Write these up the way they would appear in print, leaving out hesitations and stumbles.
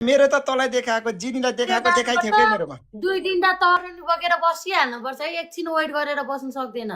मेरो त तँलाई देखाएको जिनीलाई देखाएको देखाइ थियो के मेरोमा 2 दिनदा तरुनी बगेर बसिहाल्नुपर्छ है एकछिन वेट गरेर बस्न सक्दैन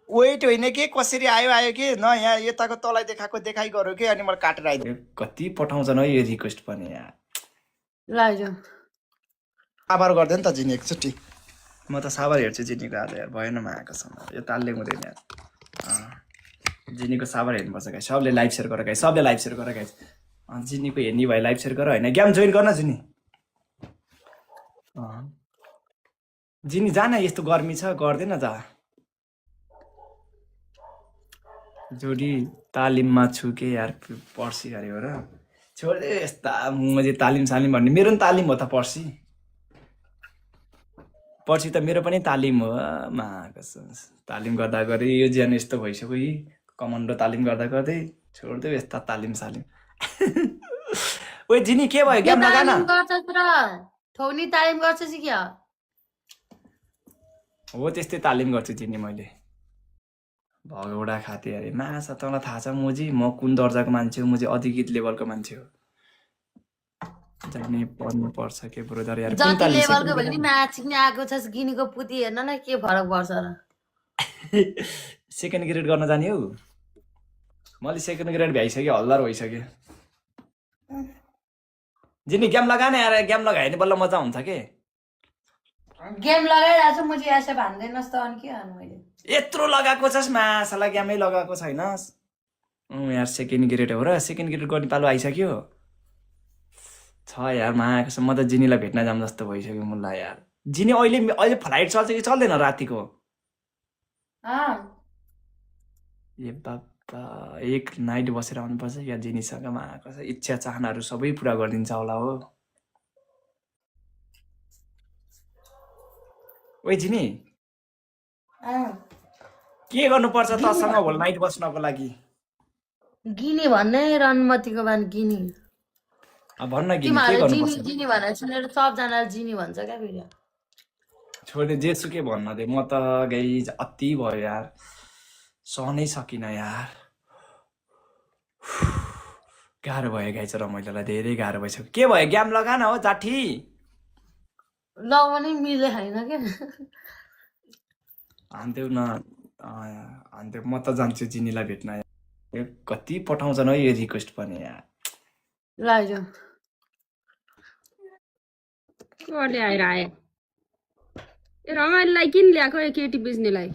वेट होइन के कसरी आयो के न यहाँ यताको तँलाई देखाएको देखाइ गऱ्यो के अनि मलाई काटेर आइदियो कति पठाउँछन् है यो रिक्वेस्ट पनि यहाँ लाइजो साबर गर्दै नि त जिनी एकचोटि म त साबर हेर्छु जिनीको आज यार भएन आएकोसँग यो तालले हुँदैन यार जिनीको साबर हेर्नुपर्छ गाइस सबले लाइभ सेयर गर गाइस सबले लाइभ सेयर गर गाइस जिनीको हेर्ने भए लाइभ सेयर गर होइन गेम जोइन गर्न जिनी जिनी जान यस्तो गर्मी छ गर्दैन जा जोडी तालिममा छु के यार पर्सी गरे हो र छोडे यस्ता म तालिम सालिम भन्ने मेरो पनि तालिम हो त पर्सी त मेरो पनि तालिम हो तालिम गर्दा गरे यो ज्यान यस्तो भइसक्यो यी कमान्डो तालिम गर्दा गर्दै छोड्दै यस्ता तालिम सालिम ओए जिनी के भयो गेम लगान ठौनी तालिम गर्छ क्या हो त्यस्तै तालिम गर्छु जिनी मैले भगौडा खाते अरे माछा तँलाई थाहा छ मुजी म कुन दर्जाको मान्छे हो मुजी अधिकृत लेभलको मान्छे हो जाने पर्नु पर्छ के ब्रदर यार कुन तालिम लेभलको भने म्याच नि आएको छ गिनीको पुती हेर्न न के फरक पर्छ र सेकेन्ड ग्रेड गर्न जाने हो मैले सेकेन्ड ग्रेड भइसक्यो हल्दार भइसक्यो जिनी गेम लगाने यार गेम लगायो भने बल्ल मजा हुन्छ के गेम लगाइरहेको छु म चाहिँ यसो भन्दैनस् त अनि के हानु मैले यत्रो लगाएको छस् माछालाई गेमै लगाएको छैनस् यार सेकेन्ड ग्रेड हो र सेकेन्ड ग्रेड गर्ने पालो आइसक्यो छ यार माछा म त जिनीलाई भेट्न जाम जस्तो भइसक्यो मलाई यार जिनी अहिले फ्लाइट चल्छ कि चल्दैन रातिको ए बाबा एक नाइट बसेर आउनुपर्छ या जिनीसँग माछा इच्छा चाहनाहरू सबै पुरा गरिदिन्छ होला हो ओइ जिनी के गर्नुपर्छ तसँग होल नाइट बस्नको लागि गिनी भन्ने रणमतीको बान गिनी भन्न गिनी के गर्नुपर्छ जिनी भनेर सुनेर सबजनाले जिनी भन्छ क्या फेरि छोडे जेसुकै भन्न दे म त गाइस अति भयो यार सहनै सकिन यार गाह्रो भयो गाइस रमाइलोलाई धेरै गाह्रो भइसक्यो के भयो गेम लगान हो जाठी लगाउनै मिले होइन के हान्थ्यौ न हान्थ्यौ म त जान्छु जिनीलाई भेट्न कति पठाउँछन् है यो रिक्वेस्ट पनि यार लाइजो कसले आएर आए ए रमाइलोलाई किन ल्याएको यो केटी बेच्नेलाई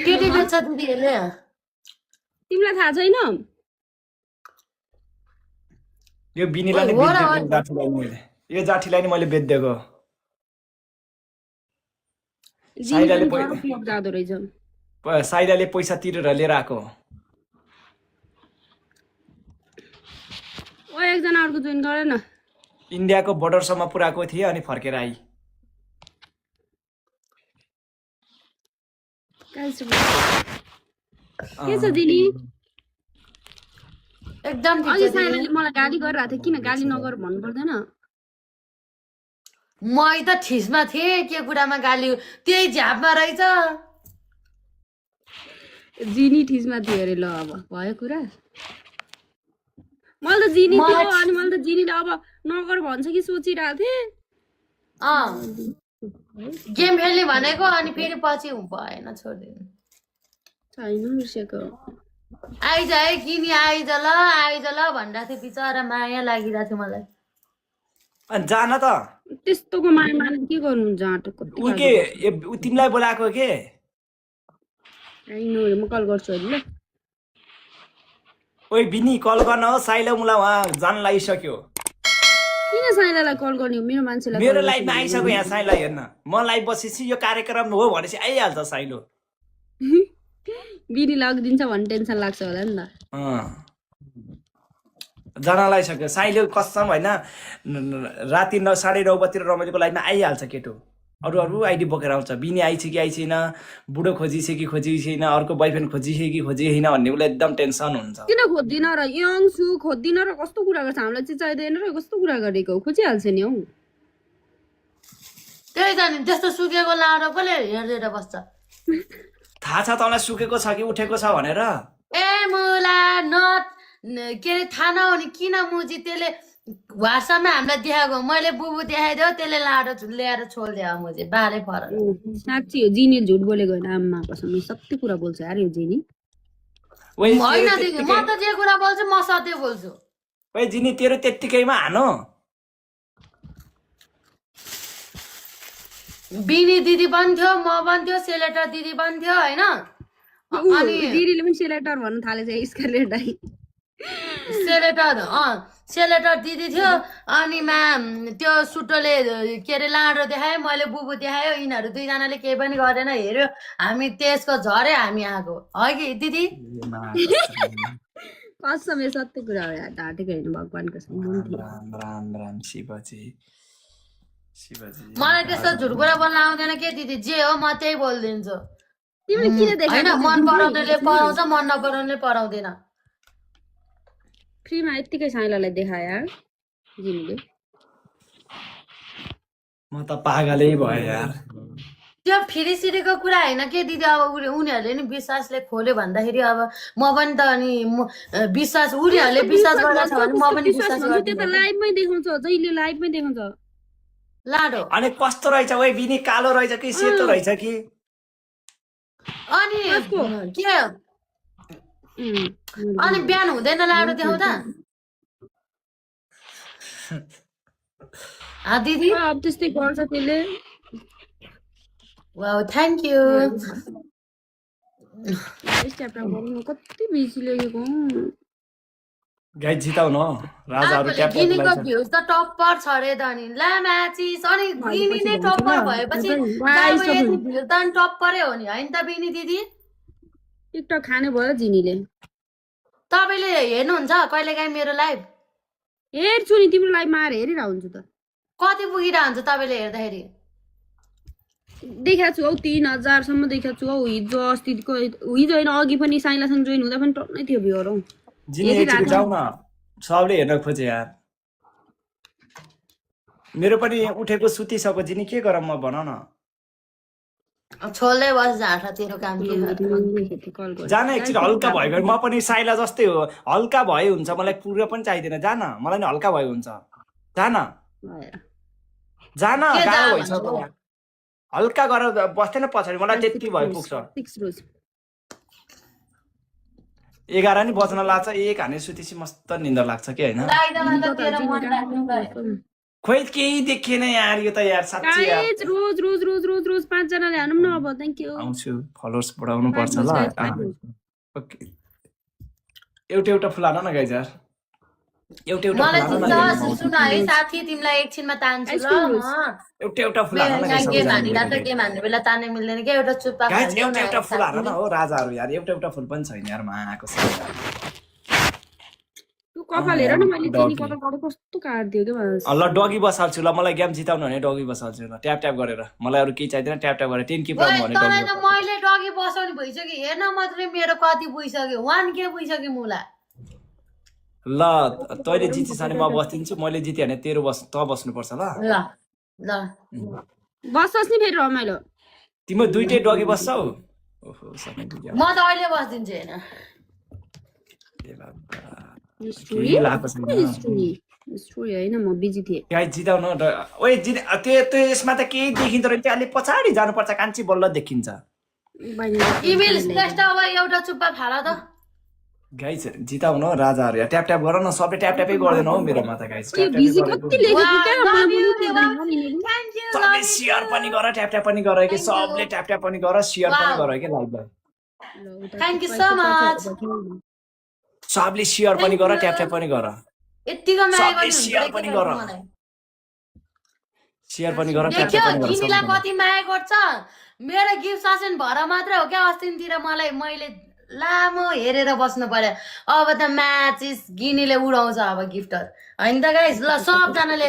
केटी बेच्छ दिदीहरूले तिमीलाई थाहा छैन यो बिनीलाई नि बेच्दिएको जाठीलाई मैले यो जाठीलाई नि मैले बेच्दिएको साइलाले पैसा तिरेर लिएर आएको एकजना अर्को जोइन गर न इन्डियाको बोर्डरसम्म पुऱ्याएको थिएँ अनि फर्केर आई के छ दिदी एकदम अघि साइलाले मलाई गाली गरिरहेको थियो किन गाली नगर भन्नु पर्दैन म त ठिसमा थिएँ के कुरामा गाली त्यही झ्यापमा रहेछ जिनी ठिसमा थियो अरे ल अब भयो कुरा मैले त जिनी थियो अनि मैले त जिनीले अब नगर भन्छ कि सोचिरहेको थिएँ गेम खेल्ने भनेको अनि फेरि पछि भएन छोडिदिनु छैन बिर्सेको आइज है किनी आइज ल भनिरहेको थियो बिचरा माया लागिरहेको थियो मलाई जान त त्यस्तोको माया माने के गर्नुहुन्छ आँटोको तिमीलाई बोलाएको के म कल गर्छु अहिले ल ओइ बिनी कल गर्न हो साइला मलाई उहाँ जान लागिसक्यो किन साइलालाई कल गर्ने मेरो मान्छेलाई मेरो लाइफमा आइसक्यो यहाँ साइला हेर्न म लाइभ बसेपछि यो कार्यक्रम हो भनेपछि आइहाल्छ साइलो बिनी लगिदिन्छ भन्ने टेन्सन लाग्छ होला नि त जान लागिसक्यो साइलो कसम होइन राति 9:30 बजीतिर रमाइलोको लाइफमा आइहाल्छ केटो अरू आइडी बोकेर आउँछ बिनी आइछ कि आइछैन बुढो खोजिछ कि खोजिछैन अर्को बोयफ्रेन्ड खोजिछ कि खोजिएन भन्ने उसलाई एकदम टेन्सन हुन्छ किन खोज्दिन र यङ छु खोज्दिन र कस्तो कुरा गर्छ हामीलाई चाहिँ चाहिँदैन र कस्तो कुरा गरेको खोजिहाल्छ नि हौ त्यही त नि त्यस्तो सुकेको लाएर कसले हेर्दै बस्छ थाहा छ तँलाई सुकेको छ कि उठेको छ भनेर ए मुला नट के अरे थाहा नहुने किन मुजी त्यसले व्हाट्सएपमा हामीलाई देखाएको मैले बुबु देखाइदियो त्यसले लाडो ल्याएर छोडिदियो मुझे बाले फरक साँच्ची हो जिनी झुट बोलेको होइन आम्मा कसम यो सत्य कुरा बोल्छ यार यो जिनी ओइ होइन दिदी म त जे कुरा बोल्छु म सत्य बोल्छु ओइ जिनी तेरो त्यत्तिकैमा हानो बिनी दिदी पनि थियो म पनि थियो सेलेटर दिदी पनि थियो होइन अनि दिदीले पनि सेलेक्टर भन्न थालेछ स्केलेटै सेलेटर दिदी थियो अनि त्यो सुटोले के अरे लाडो देखायो मैले बुबु देखायो यिनीहरू दुईजनाले केही पनि गरेन हेऱ्यो हामी त्यसको झरे हामी आएको है कि दिदी कसम यो सत्य कुरा हो यार ढाँटेको होइन भगवान्को कसम राम राम राम शिवजी मलाई त्यस्तो झुट कुरा बोल्न आउँदैन के दिदी जे हो म त्यही बोलिदिन्छु तिमीले किन होइन देखाएको मन पराउँनेले पढाउँछ मन नपराउनेले पढाउँदैन फ्रीमा यत्तिकै साइलालाई देखायो यार जिनीले म त पागलै भयो यार त्यो फेरि सिरीको कुरा होइन के दिदी अब उनीहरूले नि विश्वासले खोल्यो भन्दाखेरि अब म पनि त अनि विश्वास उनीहरूले विश्वास गरेर छ भने म पनि विश्वास त्यो त लाइभमै देखाउँछ जहिले लाइभमै देखाउँछ लाडो अनि कस्तो रहेछ ओइ बिनी कालो रहेछ कि सेतो रहेछ कि अनि के अनि बिहान हुँदैन लाडो देखाउँदा दिदी अब त्यस्तै गर्छ त्यसले वाउ थ्याङ्क यू कति बेसी लेखेको गाइस जिताउ न राजाहरु ट्याप गिनीको भ्युज त टप्पर छ रे त नि ला म्याचिस अनि गिनी नै टप्पर भएपछि भ्युज त टप्परै हो नि हैन त बिनी दिदी टिकटक खाने भयो जिनीले तपाईले हेर्नुहुन्छ कहिलेकाहीँ मेरो लाइभ हेर्छु नि तिम्रो लाइभमा आएर हेरिरह हुन्छु त कति पुगिरह हुन्छ तपाईले हेर्दाखेरि देखाएको छु हौ 3000 सम्म देखाएको छु हौ हिजो अस्तिको हिजो होइन अघि पनि साइलासँग जोइन हुँदा पनि टन्नै थियो भ्युहरू जिनी एकचोटि जाऊ न सबले हेर्न खोजे यार मेरो पनि उठेको सुतिसक्यो जिनी के गरम म भन न छोल्दै बस झाटा तेरो काम के जान एकचोटि हल्का भयो म पनि साइला जस्तै हो हल्का भयो हुन्छ मलाई पुरो पनि चाहिँदैन जान मलाई नि हल्का भयो हुन्छ जान जान गाह्रो भइसक्यो हल्का गरेर बस्दैन पछाडि मलाई त्यति भयो पुग्छ 11 नि बज्न लाग्छ एक हाने सुतेपछि मस्त निन्द्रा लाग्छ के हैन खोइ केही देखेन यार यो त यार साच्चै यार रोज रोज रोज रोज रोज 5 जनाले हानौँ न अब थ्यांक यू आउँछु फलोअर्स बढाउनु पर्छ ल ओके एउटा फुल हान न गाइज यार एउटा मलाई चिन्छ सुन है साथी तिमीलाई एकछिनमा तान्छु ल म एउटा फुल हान न गाइज गेम हानिला त गेम हान्ने बेला तान्ने मिल्दैन के एउटा चुप्पा गाइज एउटा फुल हान न हो राजाहरु यार एउटा फुल पनि छैन यार माको छ तु कपाल हेर न मैले तिनी कपाल कस्तो काट्दियो के भन्छ ल डगी बसाल्छु ल मलाई गेम जिताउनु भने डगी बसाल्छु ल ट्याप ट्याप गरेर मलाई अरु केही चाहिदैन ट्याप ट्याप गरेर 10 किप गर्नु भने तँलाई त मैले डगी बसाउने भइसक्यो हेर्न मात्रै मेरो कति पुगिसक्यो 1k पुगिसक्यो मुला ल तैले जितिस भने म बस्दिन्छु मैले जिते भने तेरो त बस्नु पर्छ ल ल ल बस्छस् नि फेरि रमाइलो तिम्रो दुईटै डगी बस्छौ ओहो सबै बुझ्यो म त अहिले बस्दिन्छु हैन ए बाबा स्टोरी हैन म बिजी थिए गाइस जिताउन ओइ जित त्यो यसमा त केही देखिँदैन त्यो अलि पछाडी जानुपर्छ कान्छी बल्ल देखिन्छ इमेल श्रेष्ठ अब एउटा चुप्पा फाला त गाइस जिताउन राजाहरु यार ट्याप ट्याप गर न सबले ट्याप ट्यापै गर्दैन हौ मेरोमा त गाइस ट्याप बिजी ट्याप कति लेखेको क्या सबले शेयर पनि गर ट्याप ट्याप पनि गर के सबले ट्याप ट्याप पनि गर शेयर पनि गर के लाइभलाई थ्यांक यू सो मच सबले शेयर पनि गर ट्याप ट्याप पनि गर यतिको माया सबले शेयर पनि गर शेयर पनि गर ट्याप ट्याप पनि गर गिनीलाई कति माया गर्छ मेरो गिफ्ट ससेन भएर मात्रै हो क्या अस्तितिर मलाई मैले लामो हेरेर बस्नु पर्यो अब त म्याचिस गिनीले उडाउँछ अब गिफ्टर हैन त गाइस ल सबजनाले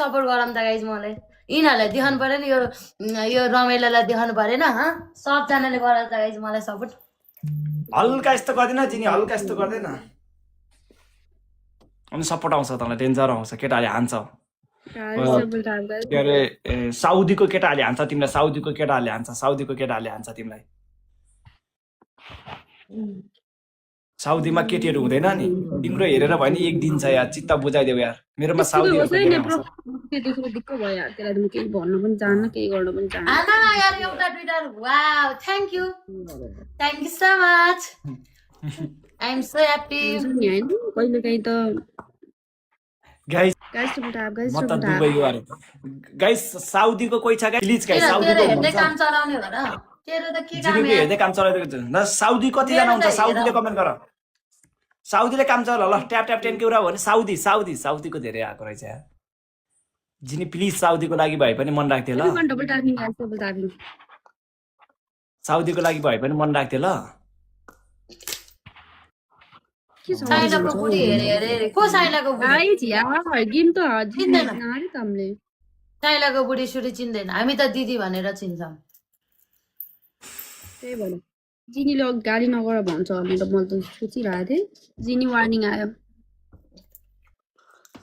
सपोर्ट गरौँ त गाइस मलाई यिनीहरूलाई देखाउनु पर्यो नि यो रमाइलोलाई देखाउनु परेन सबजनाले गर त गाइस मलाई सपोर्ट हल्का यस्तो गर्दैन जिनी हल्का यस्तो गर्दैन अनि सपोर्ट आउँछ तँलाई डेन्जर आउँछ केटाले हान्छ के अरे साउदीको केटाले हान्छ तिमीलाई साउदीको केटाले हान्छ तिमीलाई साउदीमा केटीहरू हुँदैन नि तिम्रो हेरेर भयो नि एक दिन छ यार चित्त बुझाइदेऊ यार मेरोमा साउदीहरू होस् है धेरै नि आउँछ त्यो देखेर दिक्क भयो यार त्यसलाई त म केही भन्नु पनि चाहन्न केही गर्नु पनि चाहन्न आना यार एउटा Twitter wow thank you so much I am so happy हुन्छ नि होइन कहिलेकाहीँ त गाइस गाइस म त दुबई गएर गाइस साउदीको कोही छ गाइस प्लिज गाइस तेरो साउदीको हेर्दै हुनुहुन्छ काम चलाउने हो र तेरो त के काम जिनीको यार हेर्दै काम चलाइरहेको छ न साउदी कतिजना हुन्छ साउदीले कमेन्ट गर साउदीले काम चला ल ट्याप ट्याप 10 केउरा भने साउदीको धेरै आएको रहेछ यार जिनी प्लिज साउदीको लागि भए पनि मन राख्थे ल डबल टार्निङ गाइस डबल टार्निङ साउदीको लागि भए पनि मन राख्थे ल के छ साइलाको बुढी हेरे को साइलाको बुढी गाइस यार गेम त चिन्दैन। नारी तमले साइलाको बुढी सुडी चिन्दैन हामी त दिदी भनेर चिन्छौँ त्यही भएर जिनीले गाडी नगर भन्छ भनेर मैले त सोचिरहेको थिएँ जिनी वार्निङ आयो